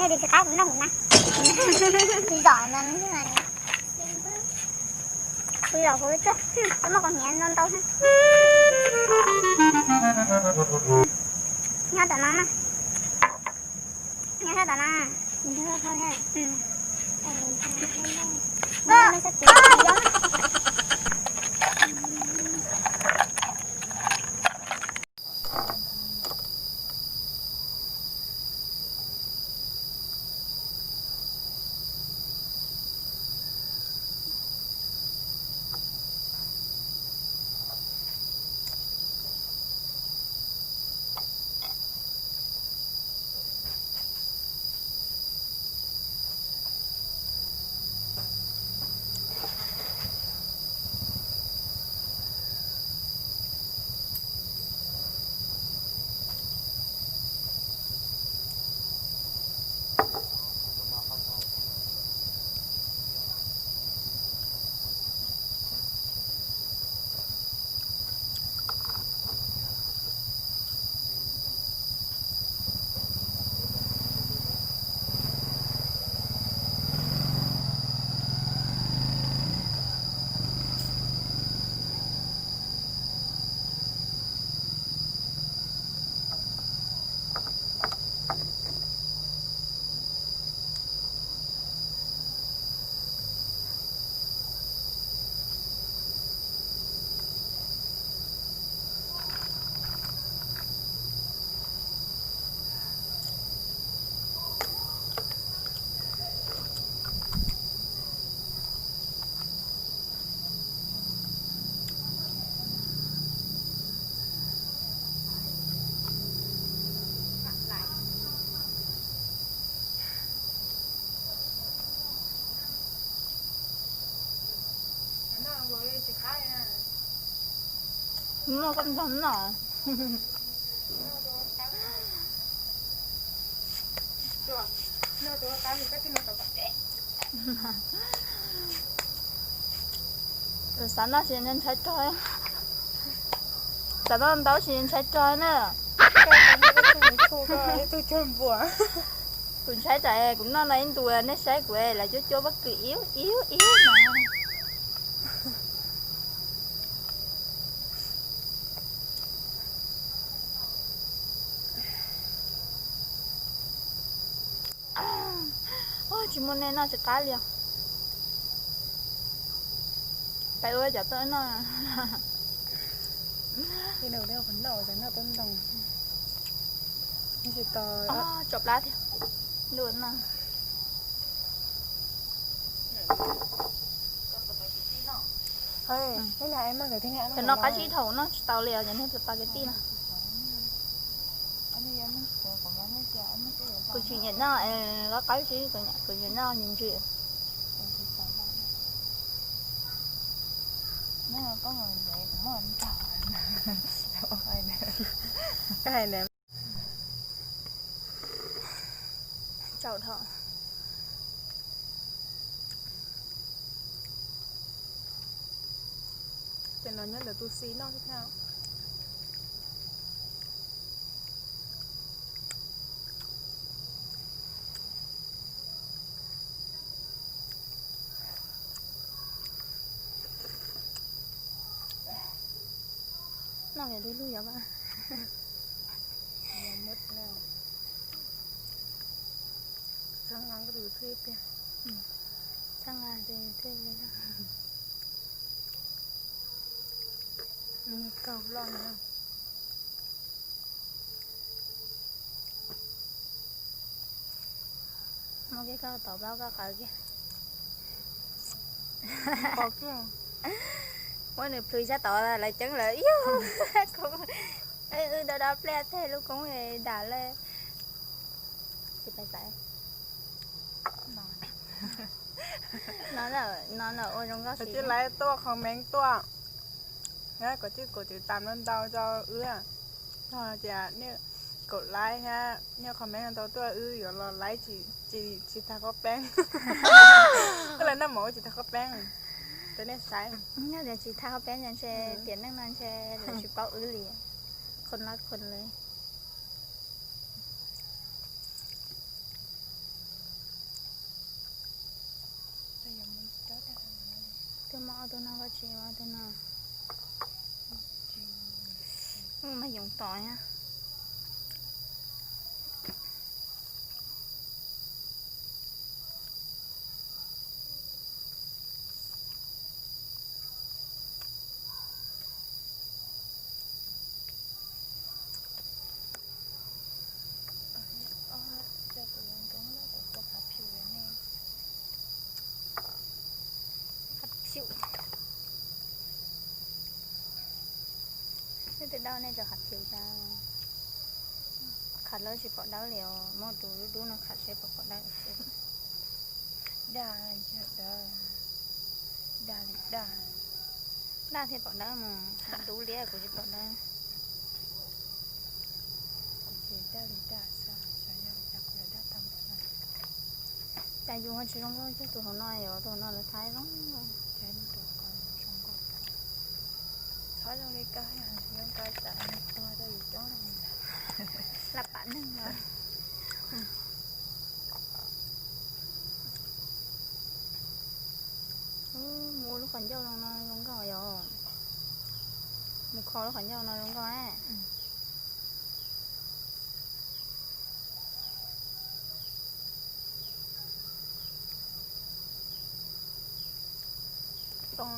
Tsis qab kuv noj kuv na. Zom no, kuv zom kuv tsuag, muaj qos hniav no ntau. Nyob tom no na. Nyob sab tom no. Noj koj nrog noj. Xav noj tsis ntshai rog, xav noj ntau tsis ntshai rog na. Kuv ntshai tsam kuv noj no ib ntus nej saib kuv lawv cuab cuab pob kws iab iab iab no. Tsis muaj nej noj tsis qab li os. Peb ua cov tuaj noj. Tso plab thiab. Luaj no. Cov no qab zib dhau noj tsis tau li os, cov niag spaghetti no. Kuv tsis nyiam noj qab zib, kuv nyiam noj ntsim ntsim. Tsaum dhau. Ces no nyob ntawm tus xis noj thiab. Noj tus lug yog mas. Txhab nqa tus thwj pia. Txhab nqa tus thwj li. Kaug loj na. Muab kiag koj tau plaub koj qawv kiag. Muab nws plhws sab tod lawv ceeb lawm yog. Wb dob dob pliaj tej lub koob dam le. Tsis pais xaiv. No, no ua zoo nkauj. Cia li tuaj comment tuaj, kom cwj kom tiv tam ntau ntau rau wb. Yog tias nej kom like thiab nej comment ntau tuaj wb yuav los like tsis tag qaub peeb. Wb los noj mov wb tsis tag qaub peeb rau nej saib. Yog tias tsis tag qaub peeb ntshe tiam neej no ntshe lawv tsis paub wb li. Qhov no qhov li. Muab ob tug no, koj tsis ua ob tug no. Mus mas yoov tom na. Coj tus yoov nroo los kuv ua qhav phiu ne. Qhav phiu. Neb twb dawb, nej tso qhav phiu tso. Qhav lawv tsis pom dawb li os, muab tus dub dub no qhav seb puas pom dawb. Daj, daj li daj. Daj thiaj pom dawb mas, dub liab kuv tsis pom dawb. Kuv ces daj li daj xwb, xyov yog cas kuv yuav daj tag npaum no. Cas yus ho tsis zoo nkauj, coj tus hauv no, yuav tus hauv no lawv thaij zoo. Thaij tus ko zoo nkauj. Txhob zoo li koj, zoo koj tas nws tuag rau yus coob lawm. Laj pam neeg no. Mus ua lub qhov ncauj zoo no zoo nkauj yom. Mus kho lub qhov ncauj no zoo nkauj na. Too,